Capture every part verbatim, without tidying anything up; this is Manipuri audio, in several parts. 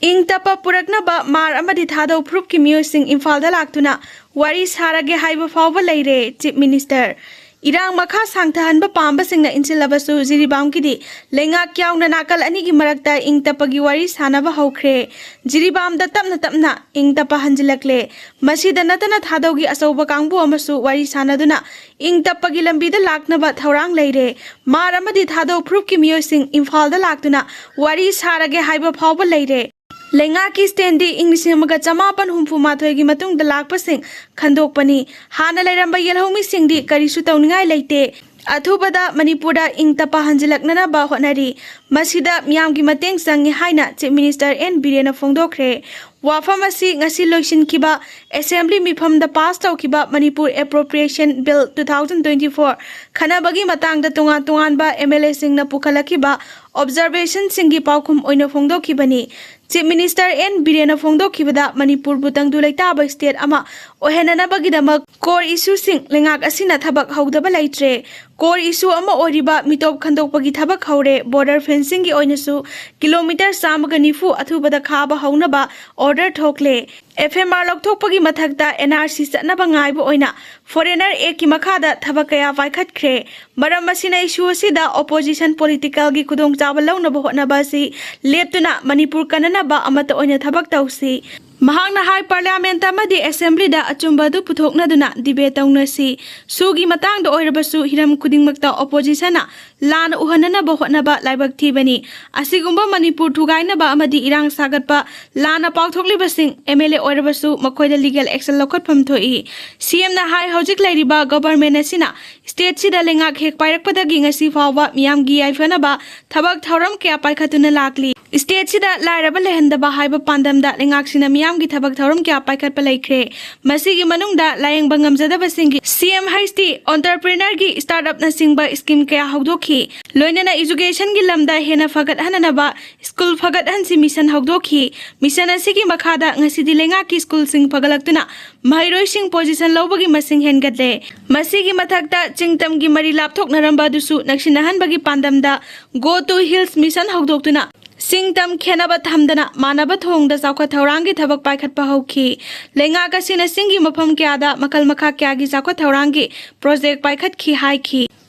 ꯏꯪ ꯇꯞꯄ ꯄꯨꯔꯛꯅꯕ ꯃꯥꯔ ꯑꯃꯗꯤ ꯊꯥꯗꯧ ꯐꯨꯔꯨꯞꯀꯤ ꯃꯤꯑꯣꯏꯁꯤꯡ ꯏꯝꯐꯥꯜꯗ ꯂꯥꯛꯇꯨꯅ ꯋꯥꯔꯤ ꯁꯥꯔꯒꯦ ꯍꯥꯏꯕ ꯐꯥꯎꯕ ꯂꯩꯔꯦ꯫ ꯆꯤꯐ ꯃꯤꯅꯤꯁꯇꯔ, ꯏꯔꯥꯡ ꯃꯈꯥ ꯁꯥꯡꯊꯍꯟꯕ ꯄꯥꯝꯕꯁꯤꯡꯅ ꯏꯟꯁꯤꯜꯂꯕꯁꯨ ꯖꯤꯔꯤꯕꯥꯝꯒꯤꯗꯤ ꯂꯩꯉꯥꯛ ꯌꯥꯎꯅ ꯅꯥꯀꯜ ꯑꯅꯤꯒꯤ ꯃꯔꯛꯇ ꯏꯪ ꯇꯞꯄꯒꯤ ꯋꯥꯔꯤ ꯁꯥꯅꯕ ꯍꯧꯈ꯭ꯔꯦ꯫ ꯖꯤꯔꯤꯕꯥꯝꯗ ꯇꯞꯅ ꯇꯞꯅ ꯏꯪ ꯇꯞꯄ ꯍꯟꯖꯤꯜꯂꯛꯂꯦ꯫ ꯃꯁꯤꯗ ꯅꯠꯇꯅ ꯊꯥꯗꯧꯒꯤ ꯑꯆꯧꯕ ꯀꯥꯡꯕꯨ ꯑꯃꯁꯨ ꯋꯥꯔꯤ ꯁꯥꯅꯗꯨꯅ ꯏꯪ ꯇꯞꯄꯒꯤ ꯂꯝꯕꯤꯗ ꯂꯥꯛꯅꯕ ꯊꯧꯔꯥꯡ ꯂꯩꯔꯦ꯫ ꯃꯥꯔ ꯑꯃꯗꯤ ꯊꯥꯗꯧ ꯐꯨꯔꯨꯞꯀꯤ ꯃꯤꯑꯣꯏꯁꯤꯡ ꯏꯝꯐꯥꯜꯗ ꯂꯥꯛꯇꯨꯅ ꯋꯥꯔꯤ ꯁꯥꯔꯒꯦ ꯍꯥꯏꯕ ꯐꯥꯎꯕ ꯂꯩꯔꯦ꯫ ꯂꯩꯉꯥꯛꯀꯤ ꯁ꯭ꯇꯦꯟꯗꯤ ꯏꯪ ꯂꯤꯁꯤꯡ ꯑꯃꯒ ꯆꯃꯥꯄꯟ ꯍꯨꯝꯐꯨ ꯃꯥꯊꯣꯏꯒꯤ ꯃꯇꯨꯡꯗ ꯂꯥꯛꯄꯁꯤꯡ ꯈꯟꯗꯣꯛꯄꯅꯤ꯫ ꯍꯥꯟꯅ ꯂꯩꯔꯝꯕ ꯌꯦꯜꯍꯧꯃꯤꯁꯤꯡꯗꯤ ꯀꯔꯤꯁꯨ ꯇꯧꯅꯤꯡꯉꯥꯏ ꯂꯩꯇꯦ꯫ ꯑꯊꯨꯕꯗ ꯃꯅꯤꯄꯨꯔꯗ ꯏꯪ ꯇꯞꯄ ꯍꯟꯖꯤꯜꯂꯛꯅꯅꯕ ꯍꯣꯠꯅꯔꯤ꯫ ꯃꯁꯤꯗ ꯃꯤꯌꯥꯝꯒꯤ ꯃꯇꯦꯡ ꯆꯪꯉꯤ ꯍꯥꯏꯅ ꯆꯤꯐ ꯃꯤꯅꯤꯁꯇꯔ ꯑꯦꯟ ꯕꯤꯔꯦꯟꯅ ꯐꯣꯡꯗꯣꯛꯈ꯭ꯔꯦ꯫ ꯋꯥꯐꯝ ꯑꯁꯤ ꯉꯁꯤ ꯂꯣꯏꯁꯤꯟꯈꯤꯕ ꯑꯦꯁꯦꯝꯕ꯭ꯂꯤ ꯃꯤꯐꯝꯗ ꯄꯥꯁ ꯇꯧꯈꯤꯕ Manipur appropriation bill two thousand twenty four ꯈꯟꯅꯕꯒꯤ ꯃꯇꯥꯡꯗ ꯇꯣꯉꯥꯟ ꯇꯣꯉꯥꯟꯕ ꯑꯦꯝ ꯑꯦꯜ ꯑꯦꯁꯤꯡꯅ ꯄꯨꯈꯠꯂꯛꯈꯤꯕ ꯑꯣꯕꯖꯔꯕꯦꯁꯟꯁꯤꯡꯒꯤ ꯄꯥꯎꯈꯨꯝ ꯑꯣꯏꯅ ꯐꯣꯡꯗꯣꯛꯈꯤꯕꯅꯤ꯫ ꯆꯤꯐ ꯃꯤꯅꯤꯁꯇꯔ ꯑꯦꯟ ꯕꯤꯔꯦꯟꯅ ꯐꯣꯡꯗꯣꯛꯈꯤꯕꯗ ꯃꯅꯤꯄꯨꯔꯕꯨ ꯇꯪꯗꯨ ꯂꯩꯇꯥꯕ ꯁ꯭ꯇꯦꯠ ꯑꯃ ꯑꯣꯏꯍꯟꯅꯅꯕꯒꯤꯗꯃꯛ ꯀꯣꯔ ꯏꯁꯨꯁꯤꯡ ꯂꯩꯉꯥꯛ ꯑꯁꯤꯅ ꯊꯕꯛ ꯍꯧꯗꯕ ꯂꯩꯇ꯭ꯔꯦ꯫ ꯀꯣꯔ ꯏꯁꯨ ꯑꯃ ꯑꯣꯏꯔꯤꯕ ꯃꯤꯇꯣꯞ ꯈꯟꯗꯣꯛꯄꯒꯤ ꯊꯕꯛ ꯍꯧꯔꯦ꯫ ꯕꯣꯔꯗꯔ ꯐꯦꯟꯁꯤꯡꯒꯤ ꯑꯣꯏꯅꯁꯨ ꯀꯤꯂꯣꯃꯤꯇꯔ ꯆꯥꯝꯃꯒ ꯅꯤꯐꯨ ꯑꯊꯨꯕꯗ ꯈꯥꯕ ꯍꯧꯅꯕ ꯑꯣꯔꯗꯔ ꯊꯣꯛꯂꯦ꯫ ꯑꯦꯐ ꯑꯦꯝ ꯑꯥꯔ ꯂꯧꯊꯣꯛꯄꯒꯤ ꯃꯊꯛꯇ ꯑꯦꯟ ꯑꯥꯔ ꯁꯤ ꯆꯠꯅꯕ ꯉꯥꯏꯕ ꯑꯣꯏꯅ ꯐꯣꯔꯦꯅꯔ ꯑꯦꯛꯀꯤ ꯃꯈꯥꯗ ꯊꯕꯛ ꯀꯌꯥ ꯄꯥꯏꯈꯠꯈ꯭ꯔꯦ꯫ ꯃꯔꯝ ꯑꯁꯤꯅ ꯏꯁꯨ ꯑꯁꯤꯗ ꯑꯣꯄꯣꯖꯤꯁꯟ ꯄꯣꯂꯤꯇꯤꯀꯦꯜꯒꯤ ꯈꯨꯗꯣꯡꯆꯥꯕ ꯂꯧꯅꯕ ꯍꯣꯠꯅꯕ ꯑꯁꯤ ꯂꯦꯞꯇꯨꯅ ꯃꯅꯤꯄꯨꯔ ꯀꯟꯅꯅꯕ ꯑꯃꯠꯇ ꯑꯣꯏꯅ ꯊꯕꯛ ꯇꯧꯁꯤ꯫ ꯃꯍꯥꯛꯅ ꯍꯥꯏ, ꯄꯥꯔꯂꯤꯌꯥꯃꯦꯟꯠ ꯑꯃꯗꯤ ꯑꯦꯁꯦꯝꯕ꯭ꯂꯤꯗ ꯑꯆꯨꯝꯕ ꯑꯗꯨ ꯄꯨꯊꯣꯛꯅꯗꯨꯅ ꯗꯤꯕꯦꯠ ꯇꯧꯅꯁꯤ꯫ ꯁꯨꯒꯤ ꯃꯇꯥꯡꯗ ꯑꯣꯏꯔꯕꯁꯨ ꯍꯤꯔꯝ ꯈꯨꯗꯤꯡꯃꯛꯇ ꯑꯣꯄꯣꯖꯤꯁꯟꯅ ꯂꯥꯟꯅ ꯎꯍꯟꯅꯅꯕ ꯍꯣꯠꯅꯕ ꯂꯥꯏꯕꯛ ꯊꯤꯕꯅꯤ꯫ ꯑꯁꯤꯒꯨꯝꯕ ꯃꯅꯤꯄꯨꯔ ꯊꯨꯒꯥꯏꯅꯕ ꯑꯃꯗꯤ ꯏꯔꯥꯡ ꯁꯥꯒꯠꯄ ꯂꯥꯟꯅ ꯄꯥꯎꯊꯣꯛꯂꯤꯕꯁꯤꯡ ꯑꯦꯝ ꯑꯦꯜ ꯑꯦ ꯑꯣꯏꯔꯕꯁꯨ ꯃꯈꯣꯏꯗ ꯂꯤꯒꯦꯜ ꯑꯦꯛꯁꯟ ꯂꯧꯈꯠꯐꯝ ꯊꯣꯛꯏ꯫ ꯁꯤ ꯑꯦꯝꯅ ꯍꯥꯏ, ꯍꯧꯖꯤꯛ ꯂꯩꯔꯤꯕ ꯒꯣꯚꯔꯟꯃꯦꯟꯠ ꯑꯁꯤꯅ ꯁ꯭ꯇꯦꯠꯁꯤꯗ ꯂꯩꯉꯥꯛ ꯍꯦꯛ ꯄꯥꯏꯔꯛꯄꯗꯒꯤ ꯉꯁꯤ ꯐꯥꯎꯕ ꯃꯤꯌꯥꯝꯒꯤ ꯌꯥꯏꯐꯅꯕ ꯊꯕꯛ ꯊꯧꯔꯝ ꯀꯌꯥ ꯄꯥꯏꯈꯠꯇꯨꯅ ꯂꯥꯛꯂꯤ꯫ ꯁ꯭ꯇꯦꯠꯁꯤꯗ ꯂꯥꯏꯔꯕ ꯂꯩꯍꯟꯗꯕ ꯍꯥꯏꯕ ꯄꯥꯟꯗꯝꯗ ꯂꯩꯉꯥꯛꯁꯤꯅ ꯃꯤꯌꯥꯝꯒꯤ ꯊꯕꯛ ꯊꯧꯔꯝ ꯀꯌꯥ ꯄꯥꯏꯈꯠꯄ ꯂꯩꯈ꯭ꯔꯦ꯫ ꯃꯁꯤꯒꯤ ꯃꯅꯨꯡꯗ ꯂꯥꯌꯦꯡꯕ ꯉꯝꯖꯗꯕꯁꯤꯡꯒꯤ ꯁꯤ ꯑꯦꯝ ꯍꯩꯆ ꯇꯤ, ꯑꯣꯟꯇꯔꯄ꯭ꯔꯤꯅꯔꯒꯤ ꯁ꯭ꯇꯥꯔꯠ ꯑꯞꯅꯆꯤꯡꯕ ꯁ꯭ꯀꯤꯝ ꯀꯌꯥ ꯍꯧꯗꯣꯛꯈꯤ꯫ ꯂꯣꯏꯅꯅ ꯏꯖꯨꯀꯦꯁꯟꯒꯤ ꯂꯝꯗ ꯍꯦꯟꯅ ꯐꯒꯠꯍꯟꯅꯅꯕ ꯁ꯭ꯀꯨꯜ ꯐꯒꯠꯍꯟꯁꯤ ꯃꯤꯁꯟ ꯍꯧꯗꯣꯛꯈꯤ꯫ ꯃꯤꯁꯟ ꯑꯁꯤꯒꯤ ꯃꯈꯥꯗ ꯉꯁꯤꯗꯤ ꯂꯩꯉꯥꯛꯀꯤ ꯁ꯭ꯀꯨꯜꯁꯤꯡ ꯐꯒꯠꯂꯛꯇꯨꯅ ꯃꯍꯩꯔꯣꯏꯁꯤꯡ ꯄꯣꯖꯤꯁꯟ ꯂꯧꯕꯒꯤ ꯃꯁꯤꯡ ꯍꯦꯟꯒꯠꯂꯦ꯫ ꯃꯁꯤꯒꯤ ꯃꯊꯛꯇ ꯆꯤꯡꯇꯝꯒꯤ ꯃꯔꯤ ꯂꯥꯞꯊꯣꯛꯅꯔꯝꯕ ꯑꯗꯨꯁꯨ ꯅꯛꯁꯤꯟꯅꯍꯟꯕꯒꯤ ꯄꯥꯟꯗꯝꯗ ꯒꯣ ꯇꯨ ꯍꯤꯜꯁ ꯃꯤꯁꯟ ꯍꯧꯗꯣꯛꯇꯨꯅ ꯆꯤꯡ ꯇꯝ ꯈꯦꯠꯅꯕ ꯊꯝꯗꯅ ꯃꯥꯟꯅꯕ ꯊꯣꯡꯗ ꯆꯥꯎꯈꯠ ꯊꯧꯔꯥꯡꯒꯤ ꯊꯕꯛ ꯄꯥꯏꯈꯠꯄ ꯍꯧꯈꯤ꯫ ꯂꯩꯉꯥꯛ ꯑꯁꯤꯅ ꯆꯤꯡꯒꯤ ꯃꯐꯝ ꯀꯌꯥꯗ ꯃꯈꯜ ꯃꯈꯥ ꯀꯌꯥꯒꯤ ꯆꯥꯎꯈꯠ ꯊꯧꯔꯥꯡꯒꯤ ꯄ꯭ꯔꯣꯖꯦꯛ ꯄꯥꯏꯈꯠꯈꯤ ꯍꯥꯏꯈꯤ꯫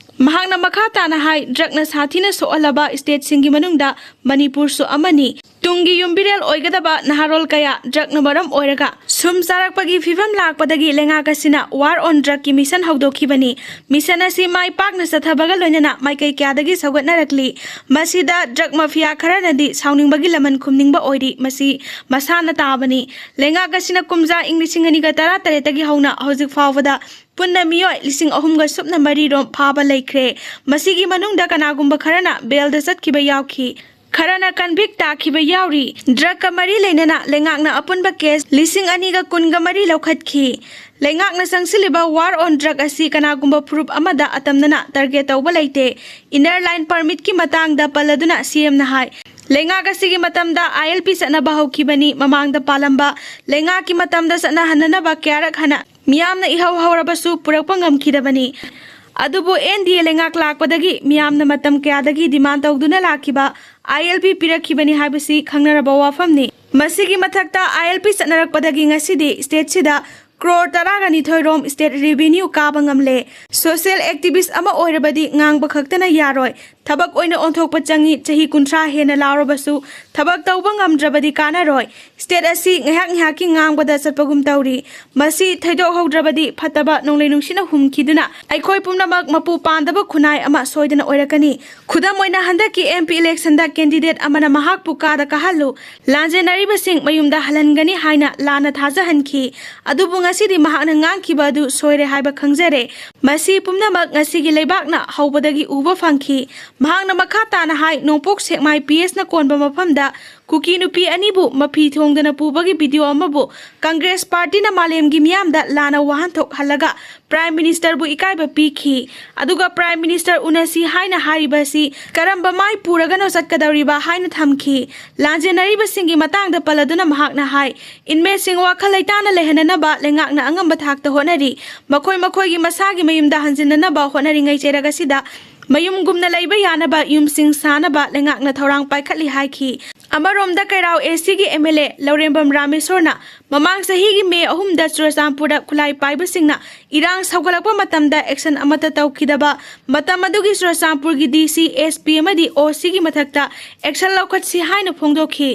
ꯃꯍꯥꯛꯅ ꯃꯈꯥ ꯇꯥꯅ ꯍꯥꯏ, ꯗ꯭ꯔꯒꯅ ꯁꯥꯊꯤꯅ ꯁꯣꯛꯍꯜꯂꯕ ꯁ꯭ꯇꯦꯠꯁꯤꯡꯒꯤ ꯃꯅꯨꯡꯗ ꯃꯅꯤꯄꯨꯔꯁꯨ ꯑꯃꯅꯤ꯫ ꯇꯨꯡꯒꯤ ꯌꯨꯝꯕꯤꯔꯦꯜ ꯑꯣꯏꯒꯗꯕ ꯅꯍꯥꯔꯣꯜ ꯀꯌꯥ ꯗ꯭ꯔꯒꯅ ꯃꯔꯝ ꯑꯣꯏꯔꯒ ꯁꯨꯝ ꯆꯥꯔꯛꯄꯒꯤ ꯐꯤꯕꯝ ꯂꯥꯛꯄꯗꯒꯤ ꯂꯩꯉꯥꯛ ꯑꯁꯤꯅ War on Drugꯀꯤ ꯃꯤꯁꯟ ꯍꯧꯗꯣꯛꯈꯤꯕꯅꯤ꯫ ꯃꯤꯁꯟ ꯑꯁꯤ ꯃꯥꯏ ꯄꯥꯛꯅ ꯆꯠꯊꯕꯒ ꯂꯣꯏꯅꯅ ꯃꯥꯏꯀꯩ ꯀꯌꯥꯗꯒꯤ ꯁꯧꯒꯠꯅꯔꯛꯂꯤ꯫ ꯃꯁꯤꯗ ꯗ꯭ꯔꯒ ꯃꯥꯐꯤꯌꯥ ꯈꯔꯅꯗꯤ ꯁꯥꯎꯅꯤꯡꯕꯒꯤ ꯂꯃꯟ ꯈꯨꯝꯅꯤꯡꯕ ꯑꯣꯏꯔꯤ꯫ ꯃꯁꯤ ꯃꯁꯥꯅ ꯇꯥꯕꯅꯤ꯫ ꯂꯩꯉꯥꯛ ꯑꯁꯤꯅ ꯀꯨꯝꯖꯥ ꯏꯪ ꯂꯤꯁꯤꯡ ꯑꯅꯤꯒ ꯇꯔꯥ ꯇꯔꯦꯠꯇꯒꯤ ꯍꯧꯅ ꯍꯧꯖꯤꯛ ꯐꯥꯎꯕꯗ ꯄꯨꯟꯅ ꯃꯤꯑꯣꯏ ꯂꯤꯁꯤꯡ ꯑꯍꯨꯝꯒ ꯁꯨꯞꯅ ꯃꯔꯤ ꯔꯣꯝ ꯐꯥꯕ ꯂꯩꯈ꯭ꯔꯦ꯫ ꯃꯁꯤꯒꯤ ꯃꯅꯨꯡꯗ ꯀꯅꯥꯒꯨꯝꯕ ꯈꯔꯅ ꯕꯦꯜꯗ ꯆꯠꯈꯤꯕ ꯌꯥꯎꯈꯤ꯫ ꯈꯔꯅ ꯀꯟꯚꯤꯛ ꯇꯥꯈꯤꯕ ꯌꯥꯎꯔꯤ꯫ ꯗ꯭ꯔꯒꯀ ꯃꯔꯤ ꯂꯩꯅꯅ ꯂꯩꯉꯥꯛꯅ ꯑꯄꯨꯟꯕ ꯀꯦꯁ ꯂꯤꯁꯤꯡ ꯑꯅꯤꯒ ꯀꯨꯟꯒ ꯃꯔꯤ ꯂꯧꯈꯠꯈꯤ꯫ ꯂꯩꯉꯥꯛꯅ ꯆꯪꯁꯤꯜꯂꯤꯕ War on Drug ꯑꯁꯤ ꯀꯅꯥꯒꯨꯝꯕ ꯐꯨꯔꯨꯞ ꯑꯃꯗ ꯑꯇꯝꯅꯅ ꯇꯥꯔꯒꯦꯠ ꯇꯧꯕ ꯂꯩꯇꯦ꯫ ꯏꯟꯅꯔ ꯂꯥꯏꯟ ꯄꯔꯃꯤꯠꯀꯤ ꯃꯇꯥꯡꯗ ꯄꯜꯂꯗꯨꯅ ꯁꯤ ꯑꯦꯝꯅ ꯍꯥꯏ, ꯂꯩꯉꯥꯛ ꯑꯁꯤꯒꯤ ꯃꯇꯝꯗ ILP ꯆꯠꯅꯕ ꯍꯧꯈꯤꯕꯅꯤ꯫ ꯃꯃꯥꯡꯗ ꯄꯥꯜꯂꯝꯕ ꯂꯩꯉꯥꯛꯀꯤ ꯃꯇꯝꯗ ꯆꯠꯅꯍꯟꯅꯅꯕ ꯀꯌꯥꯔꯛ ꯍꯟꯅ ꯃꯤꯌꯥꯝꯅ ꯏꯍꯧ ꯍꯧꯔꯕꯁꯨ ꯄꯨꯔꯛꯄ ꯉꯝꯈꯤꯗꯕꯅꯤ꯫ ꯑꯗꯨꯕꯨ NDA ꯂꯩꯉꯥꯛ ꯂꯥꯛꯄꯗꯒꯤ ꯃꯤꯌꯥꯝꯅ ꯃꯇꯝ ꯀꯌꯥꯗꯒꯤ ꯗꯤꯃꯥꯟ ꯇꯧꯗꯨꯅ ꯂꯥꯛꯈꯤꯕ ILP ꯄꯤꯔꯛꯈꯤꯕꯅꯤ ꯍꯥꯏꯕꯁꯤ ꯈꯪꯅꯔꯕ ꯋꯥꯐꯝꯅꯤ꯫ ꯃꯁꯤꯒꯤ ꯃꯊꯛꯇ ILP ꯆꯠꯅꯔꯛꯄꯗꯒꯤ ꯉꯁꯤꯗꯤ ꯁ꯭ꯇꯦꯠꯁꯤꯗ ꯀ꯭ꯔꯣꯔ ꯇꯔꯥꯒ ꯅꯤꯊꯣꯏ ꯔꯣꯝ ꯁ꯭ꯇꯦꯠ ꯔꯦꯚꯤꯅ꯭ꯌꯨ ꯀꯥꯕ ꯉꯝꯂꯦ꯫ ꯁꯣꯁꯤꯌꯦꯜ ꯑꯦꯛꯇꯤꯚꯤꯁ꯭ꯠ ꯑꯃ ꯑꯣꯏꯔꯕꯗꯤ ꯉꯥꯡꯕ ꯈꯛꯇꯅ ꯌꯥꯔꯣꯏ, ꯊꯕꯛ ꯑꯣꯏꯅ ꯑꯣꯟꯊꯣꯛꯄ ꯆꯪꯏ꯫ ꯆꯍꯤ ꯀꯨꯟꯊ꯭ꯔꯥ ꯍꯦꯟꯅ ꯂꯥꯎꯔꯕꯁꯨ ꯊꯕꯛ ꯇꯧꯕ ꯉꯝꯗ꯭ꯔꯕꯗꯤ ꯀꯥꯟꯅꯔꯣꯏ꯫ ꯁ꯭ꯇꯦꯠ ꯑꯁꯤ ꯉꯥꯏꯍꯥꯛ ꯉꯥꯏꯍꯥꯛꯀꯤ ꯉꯥꯡꯕꯗ ꯆꯠꯄꯒꯨꯝ ꯇꯧꯔꯤ꯫ ꯃꯁꯤ ꯊꯩꯗꯣꯛꯍꯧꯗ꯭ꯔꯕꯗꯤ ꯐꯠꯇꯕ ꯅꯣꯡꯂꯩ ꯅꯨꯡꯁꯤꯠꯅ ꯍꯨꯝꯈꯤꯗꯨꯅ ꯑꯩꯈꯣꯏ ꯄꯨꯝꯅꯃꯛ ꯃꯄꯨ ꯄꯥꯟꯗꯕ ꯈꯨꯟꯅꯥꯏ ꯑꯃ ꯁꯣꯏꯗꯅ ꯑꯣꯏꯔꯛꯀꯅꯤ꯫ ꯈꯨꯗꯝ ꯑꯣꯏꯅ, ꯍꯟꯗꯛꯀꯤ MP electionꯗ candidate ꯑꯃꯅ ꯃꯍꯥꯛꯄꯨ ꯀꯥꯗ ꯀꯥꯍꯜꯂꯨ, ꯂꯥꯟꯖꯦꯟꯅꯔꯤꯕꯁꯤꯡ ꯃꯌꯨꯝꯗ ꯍꯜꯍꯟꯒꯅꯤ ꯍꯥꯏꯅ ꯂꯥꯟꯅ ꯊꯥꯖꯍꯟꯈꯤ꯫ ꯑꯗꯨꯕꯨ ꯉꯁꯤꯗꯤ ꯃꯍꯥꯛꯅ ꯉꯥꯡꯈꯤꯕ ꯑꯗꯨ ꯁꯣꯏꯔꯦ ꯍꯥꯏꯕ ꯈꯪꯖꯔꯦ꯫ ꯃꯁꯤ ꯄꯨꯝꯅꯃꯛ ꯉꯁꯤꯒꯤ ꯂꯩꯕꯥꯛꯅ ꯍꯧꯕꯗꯒꯤ ꯎꯕ ꯐꯪꯈꯤ꯫ ꯃꯍꯥꯛꯅ ꯃꯈꯥ ꯇꯥꯅ ꯍꯥꯏ, ꯅꯣꯡꯄꯣꯛ ꯁꯦꯛꯃꯥꯏ PSꯅ ꯀꯣꯟꯕ ꯃꯐꯝꯗ ꯀꯨꯀꯤ ꯅꯨꯄꯤ ꯑꯅꯤꯕꯨ ꯃꯐꯤ ꯊꯣꯡꯗꯅ ꯄꯨꯕꯒꯤ video ꯑꯃꯕꯨ ꯀꯪꯒ꯭ꯔꯦꯁ ꯄꯥꯔꯇꯤꯅ ꯃꯥꯂꯦꯝꯒꯤ ꯃꯤꯌꯥꯝꯗ ꯂꯥꯟꯅ ꯋꯥꯍꯟꯊꯣꯛꯍꯜꯂꯒ Prime Ministerꯕꯨ ꯏꯀꯥꯏꯕ ꯄꯤꯈꯤ꯫ ꯑꯗꯨꯒ Prime Minister ꯎꯅꯁꯤ ꯍꯥꯏꯅ ꯍꯥꯏꯔꯤꯕ ꯑꯁꯤ ꯀꯔꯝꯕ ꯃꯥꯏ ꯄꯨꯔꯒꯅꯣ ꯆꯠꯀꯗꯧꯔꯤꯕ ꯍꯥꯏꯅ ꯊꯝꯈꯤ꯫ ꯂꯥꯟꯖꯦꯟꯅꯔꯤꯕꯁꯤꯡꯒꯤ ꯃꯇꯥꯡꯗ ꯄꯜꯂꯗꯨꯅ ꯃꯍꯥꯛꯅ ꯍꯥꯏ, inmateꯁꯤꯡ ꯋꯥꯈꯜ ꯂꯩꯇꯥꯅ ꯂꯩꯍꯟꯅꯅꯕ ꯂꯩꯉꯥꯛꯅ ꯑꯉꯝꯕ ꯊꯥꯛꯇ ꯍꯣꯠꯅꯔꯤ꯫ ꯃꯈꯣꯏ ꯃꯈꯣꯏꯒꯤ ꯃꯁꯥꯒꯤ ꯃꯌꯨꯝꯗ ꯍꯟꯖꯤꯟꯅꯅꯕ ꯍꯣꯠꯅꯔꯤꯉꯩ ꯆꯩꯔꯛ ꯑꯁꯤꯗ ꯃꯌꯨꯝꯒꯨꯝꯅ ꯂꯩꯕ ꯌꯥꯅꯕ ꯌꯨꯝꯁꯤꯡ ꯁꯥꯅꯕ ꯂꯩꯉꯥꯛꯅ ꯊꯧꯔꯥꯡ ꯄꯥꯏꯈꯠꯂꯤ ꯍꯥꯏꯈꯤ꯫ ꯑꯃꯔꯣꯝꯗ ꯀꯩꯔꯥꯎ ꯑꯦꯁꯤꯒꯤ ꯑꯦꯝ ꯑꯦꯜ ꯑꯦ ꯂꯧꯔꯦꯝꯕꯝ ꯔꯥꯃꯦꯁꯣꯔꯅ ꯃꯃꯥꯡ ꯆꯍꯤꯒꯤ ꯃꯦ ꯑꯍꯨꯝꯗ ꯆꯨꯔꯆꯥꯟꯄꯨꯔꯗ ꯈꯨꯠꯂꯥꯏ ꯄꯥꯏꯕꯁꯤꯡꯅ ꯏꯔꯥꯡ ꯁꯧꯒꯠꯂꯛꯄ ꯃꯇꯝꯗ ꯑꯦꯛꯁꯟ ꯑꯃꯠꯇ ꯇꯧꯈꯤꯗꯕ ꯃꯇꯝ ꯑꯗꯨꯒꯤ ꯆꯨꯔꯆꯥꯟꯄꯨꯔꯒꯤ ꯗꯤ ꯁꯤ, ꯑꯦꯁ ꯄꯤ ꯑꯃꯗꯤ ꯑꯣ ꯁꯤꯒꯤ ꯃꯊꯛꯇ ꯑꯦꯛꯁꯟ ꯂꯧꯈꯠꯁꯤ ꯍꯥꯏꯅ ꯐꯣꯡꯗꯣꯛꯈꯤ꯫